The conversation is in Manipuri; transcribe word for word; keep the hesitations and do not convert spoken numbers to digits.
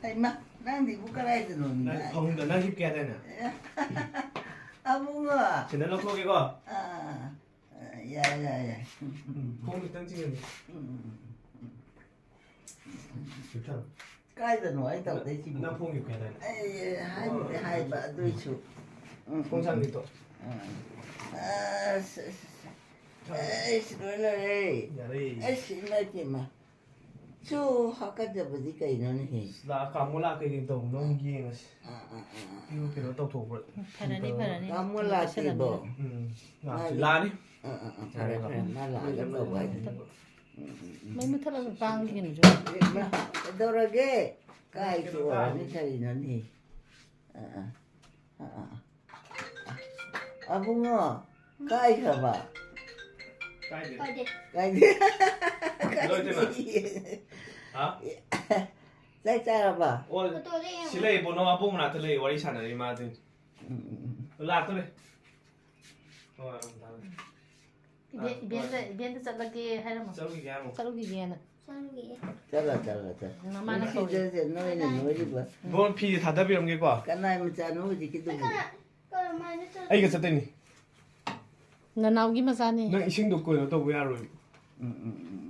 ꯍꯩꯃꯥ, ꯅꯪꯗꯤꯕꯨ ꯀꯗꯥꯏꯗꯅꯣ? ꯅꯪ ꯐꯃꯨꯡꯗ ꯅꯪ ꯍꯤꯞꯀꯦ ꯍꯥꯏꯗꯥꯏꯅꯦ? ꯑꯦ, ꯑꯕꯨꯡꯉꯣ꯫ ꯁꯤꯗ ꯂꯧꯊꯣꯛꯀꯦꯀꯣ꯫ ꯑꯥ, ꯑꯥ, ꯌꯥꯏ, ꯌꯥꯏ, ꯌꯥꯏ꯫ ꯎꯝ, ꯎꯝ, ꯎꯝ꯫ ꯈꯣꯡ ꯈꯤꯇꯪ ꯆꯤꯡꯍꯟꯒꯦ꯫ ꯎꯝ, ꯎꯝ, ꯎꯝ, ꯎꯝ꯫ ꯍꯤꯞꯊꯔꯣ꯫ ꯀꯥꯏꯗꯅꯣ ꯑꯩ ꯇꯧꯗꯣꯏꯁꯤꯕꯨ? ꯅꯪ ꯐꯃꯨꯡ ꯍꯤꯞꯀꯦ ꯍꯥꯏꯗꯥꯏꯅꯦ? ꯑꯩ ꯍꯥꯏꯕꯨꯗꯤ ꯍꯥꯏꯕ, ꯑꯗꯨꯏꯁꯨ꯫ ꯎꯝ, ꯈꯣꯡ ꯎꯝ, ꯎꯝ꯫ ꯁꯥꯡꯕꯤꯗꯣ꯫ ꯑꯥ, ꯑꯁ, ꯑꯁ, ꯑꯁ꯫ ꯑꯩꯁ, ꯂꯣꯏ ꯂꯣꯏꯔꯦ꯫ ꯌꯥꯔꯦ꯫ ꯑꯩꯁ, ꯏꯃꯥꯏ ꯄꯦꯝꯃ꯫ ꯁꯨ ꯍꯥꯀꯠꯆꯕꯗꯤ ꯀꯩꯅꯣꯅꯦꯍꯦ? ꯂꯥꯛ-, ꯀꯥꯃꯣ ꯂꯥꯛ ꯀꯩꯀꯩ ꯇꯧꯕꯅꯣ ꯑꯃꯨꯛ ꯌꯦꯡꯉꯁꯤ꯫ ꯑꯥ, ꯑꯥ, ꯑꯥ, ꯑꯥ꯫ ꯏꯔꯨ ꯀꯩꯅꯣ ꯇꯧꯊꯣꯛꯄ꯭ꯔꯥ? ꯐꯔꯅꯤ, ꯐꯔꯅꯤ꯫ ꯀꯥꯃꯣ ꯂꯥꯛꯇ꯭ꯔꯤꯕꯣ? ꯎꯝ, ꯂꯥꯛꯇ꯭ꯔꯤ꯫ ꯃꯥꯗꯤ ꯂꯥꯛꯑꯅꯤ꯫ ꯑꯥ, ꯑꯥ, ꯑꯥ, ꯐꯔꯦ, ꯐꯔꯦ꯫ ꯃꯥ ꯂꯥꯛꯑꯒ ꯇꯧꯕ ꯍꯥꯏꯗꯨꯅꯤ꯫ ꯎꯝ, ꯎꯝ, ꯎꯝ꯫ ꯃꯩ ꯃꯨꯠꯊꯠꯂꯒ ꯀꯥꯡꯒꯤ ꯀꯩꯅꯣꯁꯨ꯫ ꯏꯃꯥ, ꯀꯩꯗꯧꯔꯒꯦ? ꯀꯥꯏ ꯀꯩꯅꯣ ꯇꯣꯛꯑꯣ, ꯇꯥꯔꯤ꯫ ꯃꯤ ꯀꯔꯤꯅꯣꯅꯦ? ꯑꯥ, ꯑꯥ, ꯑꯥ, ꯑꯥ꯫ ꯑꯕꯨꯡꯉꯣ, ꯀꯥꯏꯈ꯭ꯔꯕ? ꯀꯥꯏꯗꯦ꯫ ꯀꯥꯏꯗꯦ꯫ ꯀꯥꯏꯗꯦ꯫ ꯍꯜꯂꯣ, ꯏꯇꯩꯃ꯫ ꯍꯥ? ꯆꯥꯛ ꯆꯥꯔꯕ? ꯑꯣ, ꯐꯣꯇꯣꯗ ꯌꯦꯡꯉꯣ꯫ ꯁꯤ ꯂꯩ, ꯕꯣꯅꯣ ꯑꯕꯨꯡ ꯃꯅꯥꯛꯇ ꯂꯩ, ꯋꯥꯔꯤ ꯁꯥꯟꯅꯔꯤ ꯃꯥꯗꯤ꯫ ꯎꯝ, ꯎꯝ, ꯎꯝ꯫ ꯂꯥꯛꯇꯣꯔꯦ꯫ ꯍꯣꯏ, ꯍꯣꯏ, ꯊꯝꯃꯦ꯫ ꯏꯕꯦ-, ꯑꯥ, ꯏꯕꯦꯟꯗ, ꯍꯣꯏ꯫ ꯏꯕꯦꯟꯗ ꯆꯠꯂꯒꯦ ꯍꯥꯏꯔꯝꯃꯣ꯫ ꯆꯠꯂꯨꯈꯤꯒꯦ ꯍꯥꯏꯔꯝꯃꯣ꯫ ꯆꯠꯂꯨꯈꯤꯒꯦꯅ꯫ ꯆꯠꯂꯨꯈꯤꯒꯦ꯫ ꯆꯠꯂꯣ, ꯆꯠꯂꯣ, ꯆꯠꯂꯣ꯫ ꯃꯃꯥꯅ ꯀꯧꯔꯤ꯫ ꯅꯨꯡꯁꯤꯗ꯭ꯔꯁꯦ, ꯅꯣꯏꯅ ꯅꯣꯏꯔꯤꯕ꯫ ꯕꯣꯟ ꯐꯤꯁꯦ ꯊꯥꯗꯕꯤꯔꯝꯒꯦꯀꯣ꯫ ꯀꯅꯥꯏ ꯃꯆꯥꯅꯣ ꯍꯧꯖꯤꯛꯀꯤꯗꯨꯕꯨ? ꯀꯅꯥ-, ꯀꯃꯥꯏꯅ ꯆꯠ- ꯑꯩꯒ ꯆꯠꯇꯣꯏꯅꯤ꯫ ꯅꯅꯥꯎꯒꯤ ꯃꯆꯥꯅꯤ꯫ ꯅꯪ ꯏꯁꯤꯡꯗꯣ ꯀꯩꯅꯣ ꯇꯧꯕ ꯌꯥꯔꯣꯏ꯫ ꯎꯝ, ꯎꯝ, ꯎꯝ꯫